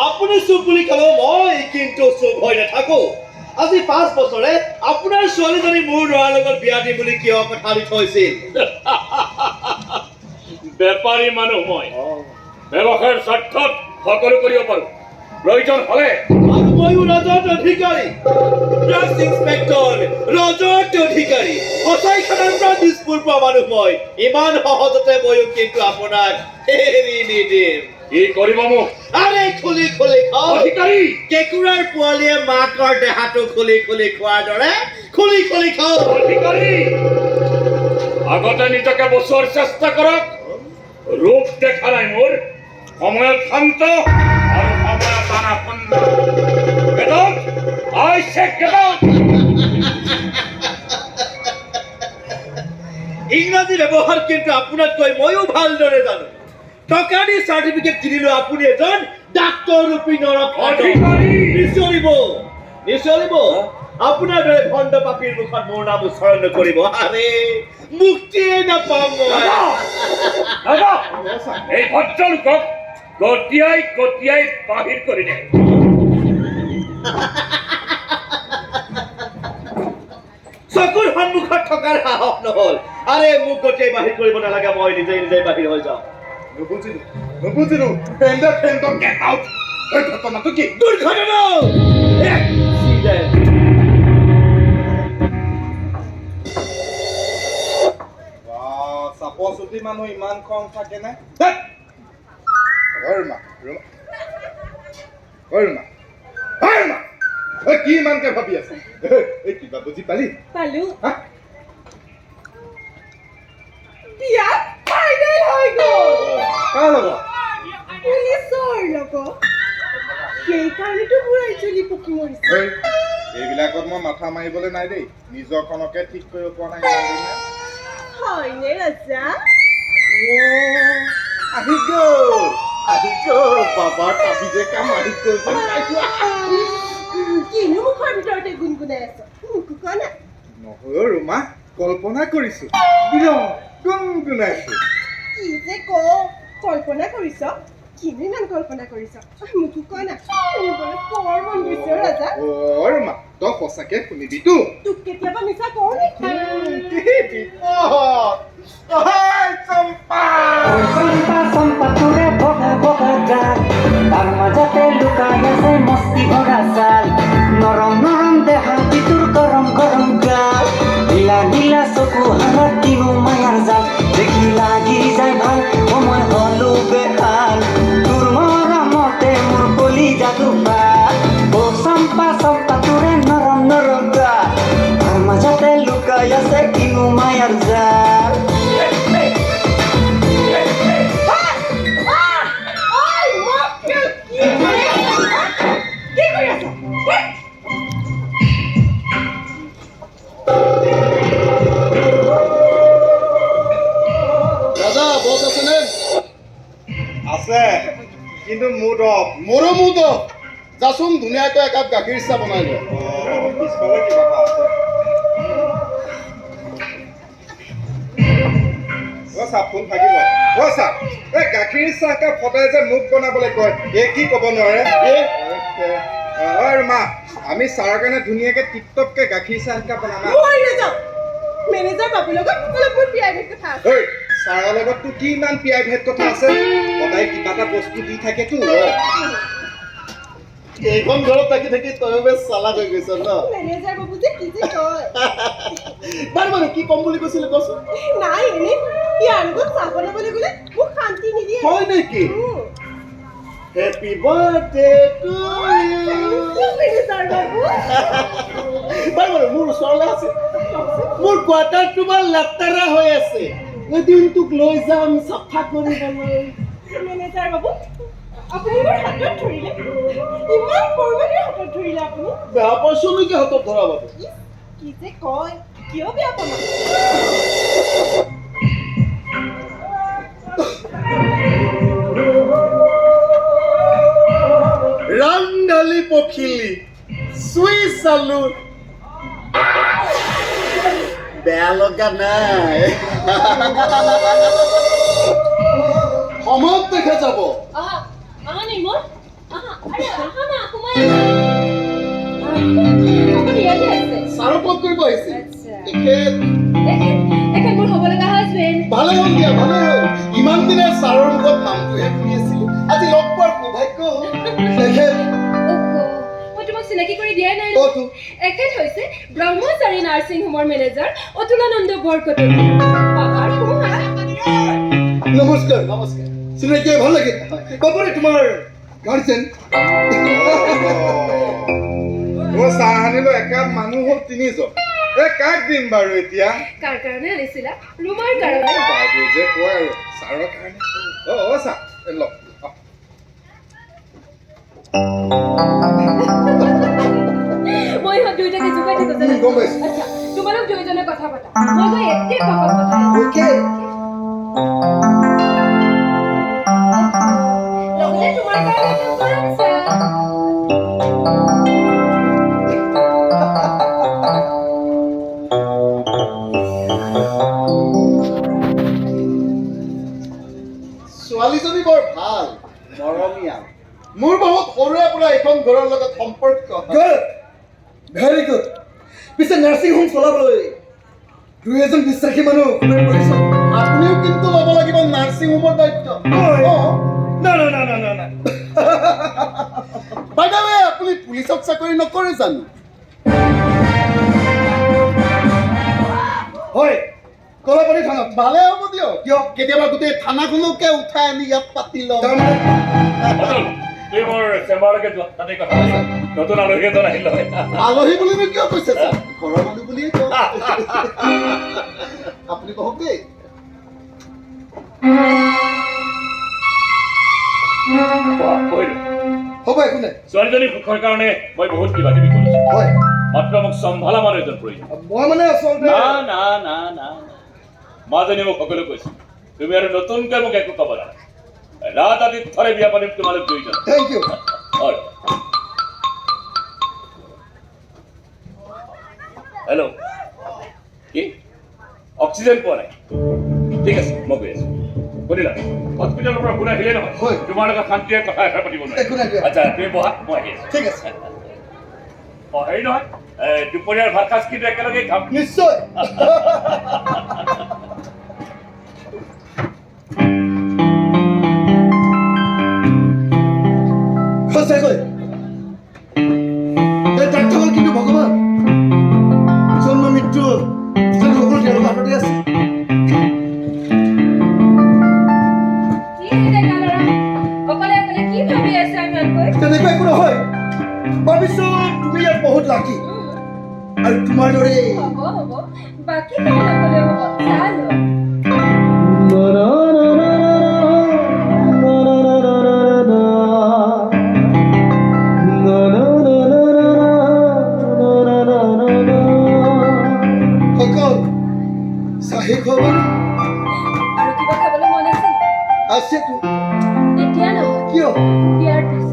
আপুনি চুপ বুলি ক'লেও মই কিন্তু চুপ হৈ নাথাকো। আজি 5 বছৰে আপোনাৰ ছোৱালীজনী মোৰ ল'ৰাৰ লগত বিয়া দিম বুলি কিয় কথা দি থৈছিল? বেপাৰী মানুহ মই। ব্যৱসায়ৰ স্বাৰ্থত সকলো কৰিব পাৰো, প্ৰয়োজন হ'লে। আৰু ময়ো ৰজত অধিকাৰী, ড্ৰাগছ ইন্সপেক্টৰ ৰজত অধিকাৰী। কচাইখানাৰ পৰা দিছপুৰ পোৱা মানুহ মই। ইমান সহজতে ময়ো কিন্তু আপোনাক এৰি নিদিম। কি কৰিব মোক? আৰে, খুলি খুলি খাওঁ। অধিকাৰী! কেঁকুৰাৰ পোৱালীয়ে মাকৰ দেহাটো খুলি খুলি খোৱাৰ দৰে খুলি খুলি খাওঁ। অধিকাৰী, আগতে নিজকে বচোৱাৰ চেষ্টা কৰক। ৰূপ দেখা নাই মোৰ? সময়ত শান্ত আৰু সময়ত আনাকন্দা। Get out! I say get out! ইংৰাজী ব্যৱহাৰ কিন্তু আপোনাতকৈ ময়ো ভালদৰে জানো। টকা দি চাৰ্টিফিকেট কিনিলো, আপুনি এজন ডাক্তৰ ৰূপী নৰক। অধিকাৰী! নিচলিব, নিচলিব। আপোনাৰ দৰে ভণ্ড পাপীৰ মুখত মোৰ নাম উচ্চাৰণ নকৰিব। আৰে, মুক্তিয়ে নাপাম মই। দাদা, দাদা, এই ভদ্ৰলোকক গতিয়াই গতিয়াই বাহিৰ কৰি দে। চকুৰ সন্মুখত থকাৰ সাহস নহল। আৰে, মোক গতিয়াই বাহিৰ কৰিব নালাগে, মই নিজে নিজে বাহিৰ হৈ যাওঁ। নুবুজিলো, নুবুজিলো। ফ্ৰেণ্ডৰ ফ্ৰেণ্ডক গেট আউট, এই ঘটনাটো কি? দুৰ্ঘটনা, এক্সিডেণ্ট। চাপ চুটি মানুহ ইমান খং থাকেনে? ধেৎ! ঐ ৰুমা, ৰুমা, ঐ ৰুমা, ঐ ৰুমা, ঐ, কি ইমানকে ভাবি আছ? এই, কিবা বুজি পালি? পালো। হা? বিয়া ফাইনেল হৈ গ'ল। কাৰ লগত? পুলিচৰ লগত। সেইকাৰণেতো বুঢ়াই চুলি পকি মৰিছে। ঐ, এইবিলাকত মই মাথা মাৰিবলৈ নাই দেই। নিজৰখনকে ঠিক কৰিব পৰা নাই ইমান দিনে। হয়নে ৰাজা? আহি গ'ল, আহি গ'ল, বাবাৰ তাবিজে কাম আহি গ'ল যেন পাইছো। কিনো মুখৰ ভিতৰতে গুণগুণাই আছ? মোকো ক না। নহয় অ' ৰুমা, কল্পনা কৰিছো, বিৰাট গুণগুণাইছো। কি যে ক, কল্পনা কৰিছ? কিনো ইমান কল্পনা কৰিছ? মোকো ক না। শুনিবলৈ বৰ মন গৈছে অ' ৰাজা। অ' ৰুমা, তই সঁচাকে শুনিবিতো? তোক কেতিয়াবা মিছা কওঁ নেকি? কি বিপদ! ঐ চম্পা! চম্পা চম্পা, তোৰে বগা বগা গাল, তাৰ মাজতে লুকাই আছে মস্তি ভৰা চাল। নৰম নৰম দেহা তোৰ, গৰম গৰম গাল, নীলা নীলা চকু হালত কিনো মায়াৰ জাল। দেখি লাগি যায় ভাল, সময় হলো বেহাল। তোৰ মৰমতে মোৰ কলিজা দুফাল। অ চম্পা চম্পা, তোৰে নৰম নৰম গাল, তাৰ মাজতে লুকাই আছে কিনো মায়াৰ জাল। ঐ, মোক কি কৰি আছ? কি কৰি আছ? হেই! দাদা, বছ আছেনে? আছে, কিন্তু মুড অফ। মোৰো মুড অফ। যাচোন, ধুনীয়াকৈ একাপ গাখীৰ চাহ বনাই লৈ। পিছফালে কিবা এটা আছে। অ' চাহ, ফোন ভাগিব। অ' চাহ, এই গাখীৰ চাহকাপ সদায় যে মোক বনাবলৈ কয়, এই কি ক'ব নোৱাৰে? এ? অ' ৰুমা, আমি ছাৰৰ কাৰণে ধুনীয়াকৈ টিপ টপকৈ গাখীৰ চাহ একাপ বনাম হা? মই নাযাওঁ। মেনেজাৰ বাবুৰ লগত অলপ মোৰ প্ৰাইভেট কথা আছে। ঐ, ছাৰৰ লগততো কি ইমান প্ৰাইভেট কথা আছে? সদায় কিবা এটা বস্তু দি থাকেতো। এইখন ঘৰত থাকি থাকি তয়ো বেছ চালাক হৈ গৈছ ন? মেনেজাৰ বাবু যে কি যে কয়! বাৰু বাৰু, কি ক'ম বুলি কৈছিলি কচোন। নাই, এনেই ইয়াৰ লগত চাহ বনাবলৈ গ'লে মোক শান্তি নিদিয়ে। হয় নেকি? উম। Happy birthday to you. Manager বাবু। বাৰু বাৰু, মোৰ ওচৰলৈ আছে। মোৰ কোৱাৰ্টাৰ তোমাৰ লেতেৰা হৈ আছে, এদিন তোক লৈ যাম চাফা কৰিবলৈ। মেনেজাৰ বাবু, আপুনি মোৰ হাতত ধৰিলে। ইমান সৰু মানুহৰ হাতত ধৰিলে আপুনি। বেয়া পাইছ নেকি হাতত ধৰা বাবে? ইচ, কি যে কয়, কিয় বেয়া পাম? ৰাংঢালি পখিলি চুই চালো, বেয়া লগা নাই। সময়ত দেখা যাব। আহা আহা নিৰ্মল, আহা। আৰে আহা না, সোমাই আহা। আপুনি ইয়াতে আছে? ছাৰক লগ কৰিব আহিছিল। আচ্ছা। তেখেত? এখেত এখেত মোৰ হ'ব লগা হাজবেণ্ড। ভালে হ'ল দিয়া, ভালে হ'ল। ইমান দিনে ছাৰৰ মুখত নামটোহে শুনি আছিলো, আজি লগ পোৱাৰ সৌভাগ্য হ'ল। তেখেত? অহ, মই তোমাক চিনাকি কৰি দিয়াই নাই। অ তো। এখেত হৈছে ব্ৰহ্মচাৰী নাৰ্ছিং হোমৰ মেনেজাৰ অতুলানন্দ বৰকটকী। পাহাৰ সোঁহাত। নমস্কাৰ। নমস্কাৰ। চিনাকি হৈ ভাল লাগিল। বাবুৰে তোমাৰ গাৰ্জেন। মই চাহ আনিলো একাপ, মানুহ হ'ল তিনিজন। এই কাক দিম বাৰু এতিয়া? কাৰ কাৰণে আনিছিলা? ৰুমাৰ কাৰণে? বাবু যে কয় আৰু, ছাৰৰ কাৰণে। অ অ ছাৰ, এই লওক। অ। মই ইহঁত দুয়োটাকে জোকাই থাকো, জানা? গম পাইছো। আচ্ছা, তোমালোক দুয়োজনে কথা পাতা, মই গৈ একে পাকত কথা আহোঁ। অ'কে। লগতে তোমাৰ কাৰণে একাপ গৰম চাহ। ছোৱালীজনী বৰ ভাল, মৰমীয়াল। মোৰ বহুত সৰুৰে পৰা এইখন ঘৰৰ লগত সম্পৰ্ক। Good, very good. পিছে নাৰ্ছিং হোম চলাবলৈ দুই এজন বিশ্বাসী মানুহ খুবেই প্ৰয়োজন। আপুনিও কিন্তু ল'ব লাগিব নাৰ্ছিং হোমৰ দায়িত্ব। মই? অ। না না না না না না। বাই the ৱে, আপুনি পুলিচত চাকৰি নকৰে জানো? হয়, কলাপানী থানাত। ভালে হ'ব দিয়ক। কিয়, কেতিয়াবা গোটেই থানাখনকে উঠাই আনি ইয়াত পাতি ল'ম। তাৰমানে? অতুল, তুমি মোৰ চেম্বাৰলৈকে যোৱা, তাতে কথা পাতিম। নতুন আলহী এজন আহিল নহয়। আলহী বুলিনো কিয় কৈছে ছাৰ? ঘৰৰ মানুহ বুলিয়ে কওঁ। আপুনি কওক দেই। কোৱা, কৈলো। হ'ব, একো নাই। ছোৱালীজনীৰ সুখৰ কাৰণে মই বহুত কিবা কিবি কৰিছো। হয়। মাত্ৰ মোক চম্ভালা মানুহ এজন প্ৰয়োজন। মই মানে আচলতে না না না না না, মাজনী মোক সকলো কৈছে। তুমি আৰু নতুনকৈ মোক একো ক'ব নালাগে। ৰাত আতিথ্যৰে বিয়া পাতিম তোমালোক দুইজন। Thank U. হয়, হেল্ল', কি অক্সিজেন পোৱা নাই? ঠিক আছে, মই গৈ আছো। শুনিলা, হস্পিটেলৰ পৰা ফোন আহিলে নহয়? হয়। তোমাৰ লগত শান্তিৰে কথা এষাৰ পাতিব নোৱাৰি। একো নাই দিয়া। আচ্ছা, তুমি বহা, মই আহি আছো। ঠিক আছে। অ, হেৰি নহয়, এই, দুপৰীয়াৰ ভাত সাজ কিন্তু একেলগে খাম। নিশ্চয়। সঁচাকৈ এই ডাক্তৰ কিন্তু ভগৱান। জন্ম মৃত্যু যেন সকলো তেওঁলোকৰ হাততে আছে। কি হে ডেকা ল'ৰা, অকলে অকলে কি ভাবি আছা ইমানকৈ? তেনেকুৱা একো নহয়। ভাবিছো তুমি ইয়াত বহুত লাকি আৰু তোমাৰ দৰে হ'ব হ'ব, বাকী কথা নক'লেও হ'ব। চাহ লোৱা। সকল চাহে খোৱাব। আৰু কিবা খাবলৈ মন আছে? আছেতো। এতিয়া নহয়। কিয়? বিয়াৰ পিছত।